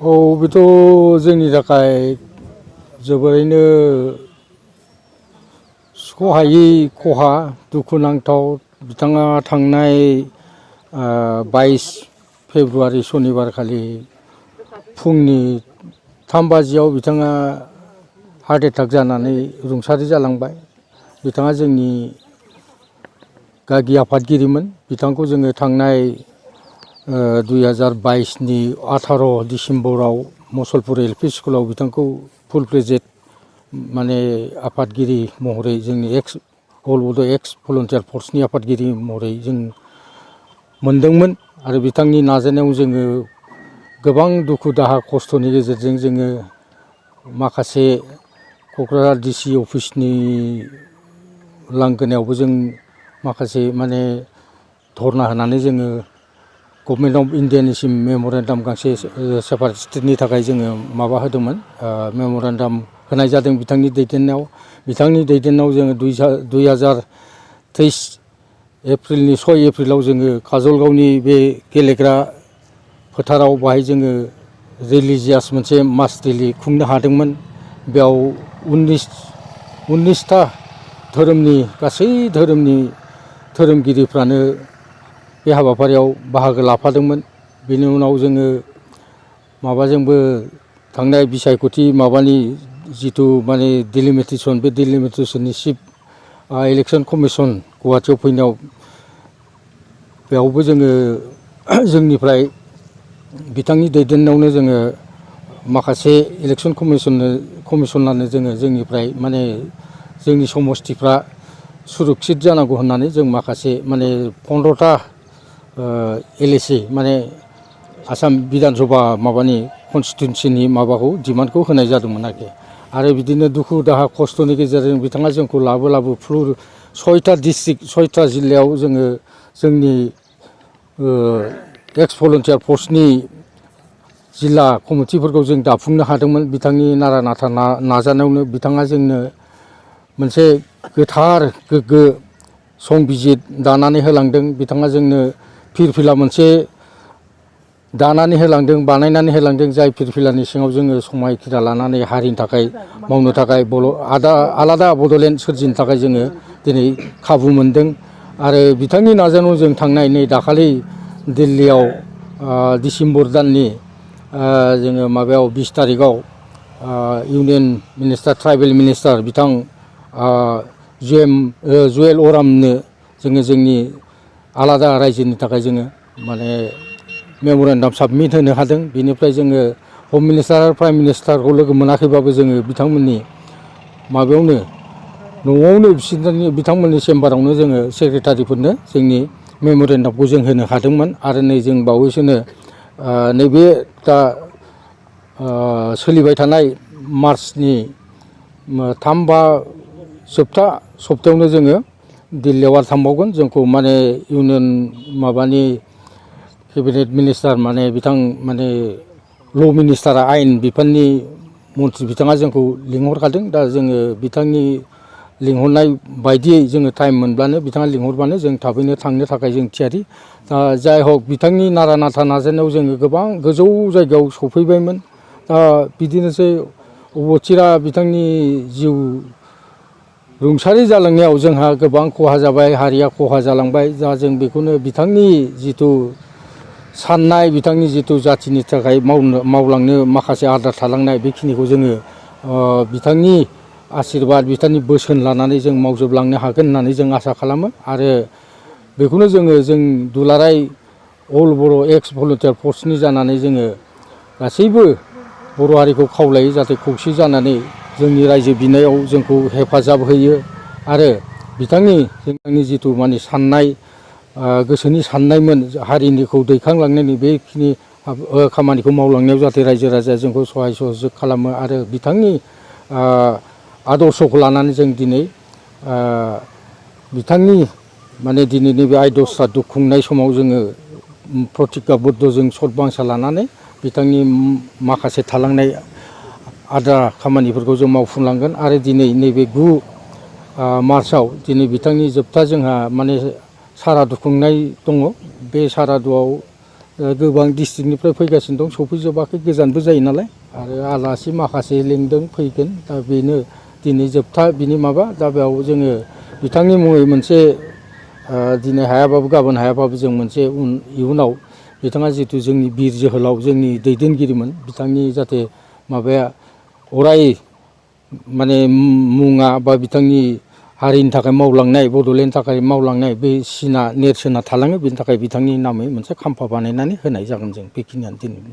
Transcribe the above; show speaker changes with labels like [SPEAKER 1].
[SPEAKER 1] औ बेथ' जोंनि थाखाय जोबोरैनो सहायै खहा दुखुनांथाव बिथाङा थांनाय 22 फेब्रुआरि सनिबार खालि फुंनि 3 बाजियाव बिथाङा हार्ट एटाक जानानै रुंसारि जालांबाय। बिथाङा जोंनि गागि आफादगिरिमोन। बिथांखौ जोङो थांनाय 2022 नि 18 डिसेम्बराव मुसलपुर एलपि स्कुलाव बिथांखौ फुल ग्रेजुवेट माने आफादगिरि महरै जोंनि अल बड' एक्स भलन्टियार फर्सनि आफादगिरि महरै जों मोनदोंमोन आरो बिथांनि नाजानायाव जोङो गोबां दुखु दाहा खस्थ'नि गेजेरजों जोङो माखासे क'क्राझार डिसि अफिसनि लांगोनायावबो जों माखासे माने धरना होनानै जोङो गभर्नमेन्ट अफ इन्डियानिसिम मेम'रेन्डाम गांसे सेपारेटिस्टनि थाखाय जोङो माबा होदोंमोन, मेम'रेन्डाम होनाय जादों बिथांनि दैदेननायाव। बिथांनि दैदेननायाव जोङो 2023 एप्रिलनि 6 एप्रिलाव जोङो काजलगावनि बे गेलेग्रा फोथाराव बाहाय जोङो रिलिजियास मोनसे मास रेलि खुंनो हादोंमोन। बेयाव 19टा धोरोमनि गासै धोरोमनि धोरोमगिरिफ्रानो बे हाबाफारियाव बाहागो लाफादोंमोन। बेनि उनाव जोङो माबाजोंबो थांनाय बिसायख'थि माबानि जिथु माने डिलिमिटेसन, बे डिलिमिटेसननि चिफ इलेक्सन कमिसन गुवाहाटियाव फैनायाव बेयावबो जोङो जोंनिफ्राय बिथांनि दैदेननायावनो जोङो माखासे इलेक्सन कमिसनारनो जोङो जोंनिफ्राय माने जोंनि समस्थिफ्रा सुरक्षित जानांगौ होननानै जों माखासे माने 15टा एलएसि माने आसाम बिधान सभा माबानि कनस्टिटिउन्सिनि माबाखौ डिमान्डखौ होनाय जादोंमोन आरोखि। आरो बिदिनो दुखु दाहा खस्थ'नि गेजेरजों बिथाङा जोंखौ लाबो 6टा डिस्ट्रिक्ट 6टा जिल्लायाव जोङो जोंनि एक्स भलन्टियार फर्सनि जिल्ला कमिटिफोरखौ जों दाफुंनो हादोंमोन। बिथांनि नारा नाथा नाजानायावनो बिथाङा जोंनो मोनसे गोथार गोग्गो संबिजित दानानै होलांदों। बिथाङा जोंनो फिरफिला मोनसे दानानै होलांदों, बानायनानै होलांदों, जाय फिरफिलानि सिङाव जोङो समायखिरा लानानै हारिनि थाखाय मावनो थाखाय आलादा बड'लेण्ड सोरजिनो थाखाय जोङो दिनै खाबु मोनदों। आरो बिथांनि नाजानायाव जों थांनाय नै दाखालि दिल्लीयाव डिसेम्बर दाननि जोङो माबायाव 20 तारिखआव इउनियन मिनिस्टार ट्राइबेल मिनिस्टार बिथां जुवेल अरामनो जोङो जोंनि आलादा रायजोनि थाखाय जोङो माने मेम'रेन्डाम साबमिट होनो हादों। बेनिफ्राय जोङो हम मिनिस्टार आरो प्राइम मिनिस्टारखौ लोगो मोनाखैबाबो जोङो बिथांमोननि माबायावनो न'आवनो बिथांमोननि चेम्बारावनो जोङो सेक्रेटारिफोरनो जोंनि मेम'रेन्डामखौ जों होनो हादोंमोन। आरो नै जों बावैसोनो नैबे दा सोलिबाय थानाय मार्चनि 3-4 जोबथा सप्तायावनो जोङो दिल्लीयाव आरो थांबावगोन। जोंखौ माने इउनियन माबानि केबिनेट मिनिस्टार माने बिथां माने ल' मिनिस्टारा आयेन बिफाननि मन्थ्रि बिथाङा जोंखौ लिंहरखादों। दा जोङो बिथांनि लिंहरनाय बायदियै जोङो टाइम मोनब्लानो बिथाङा लिंहरबानो जों थाबैनो थांनो थाखाय जों थियारि। दा जाय हक बिथांनि नारा नाथा नाजानायाव जोङो गोबां गोजौ जायगायाव सफैबायमोन। दा बिदिनोसै अबथिरा बिथांनि जिउ रुंसारि जालांनायाव जोंहा गोबां खहा जाबाय, हारिया खहा जालांबाय। दा जों बेखौनो बिथांनि जिथु साननाय, बिथांनि जिथु जाथिनि थाखाय मावलांनो माखासे आद्रा थालांनाय बेखिनिखौ जोङो बिथांनि आशिर्बाद, बिथांनि बोसोन लानानै जों मावजोबलांनो हागोन होननानै जों आसा खालामो। आरो बेखौनो जों दुलाराय अल बर' एक्स भलन्टियार फर्सनि जानानै जोङो गासैबो बर' हारिखौ खावलायो जाहाथे खौसे जानानै जोंनि रायजो बिनायाव जोंखौ हेफाजाब होयो। आरो जोंनि जिथु माने साननाय गोसोनि साननायमोन हारिनिखौ दैखांलांनायनि बेखिनि खामानिखौ मावलांनायाव जाहाथे रायजो राजाया जोंखौ सहाय सहयोग खालामो। आरो बिथांनि आदर्शखौ लानानै जों दिनै बिथांनि माने दिनैनि बे आइद' श्राद्ध खुंनाय समाव जोङो प्रतिज्ञा बुद्ध जों सत बांसा लानानै बिथांनि माखासे थालांनाय आद्रा खामानिफोरखौ जों मावफुंलांगोन। आरो दिनै नैबे 9 मार्चआव दिनै बिथांनि जोबथा जोंहा माने सारादु खुंनाय दङ। बे सारादुआव गोबां डिस्ट्रिक्टनिफ्राय फैगासिनो दं, सफैजोबाखै, गोजानबो जायो नालाय, आरो आलासि माखासे लिंदों फैगोन। दा बेनो दिनै जोबथा बिनि माबा। दा बेयाव जोङो बिथांनि मुङै मोनसे दिनै हायाबाबो गाबोन हायाबाबो जों मोनसे इयुनाव बिथाङा जितु जोंनि बिर जोहोलाव, जोंनि दैदेनगिरिमोन, बिथांनि जाहाथे माबाया अराय माने मुङा बा बिथांनि हारिनि थाखाय मावलांनाय, बड'लेण्डनि थाखाय मावलांनाय बे सिना नेरसोना थालाङो, बेनि थाखाय बिथांनि नामै मोनसे खाम्फा बानायनानै होनाय जागोन जों। बेखिनियानो दिनै।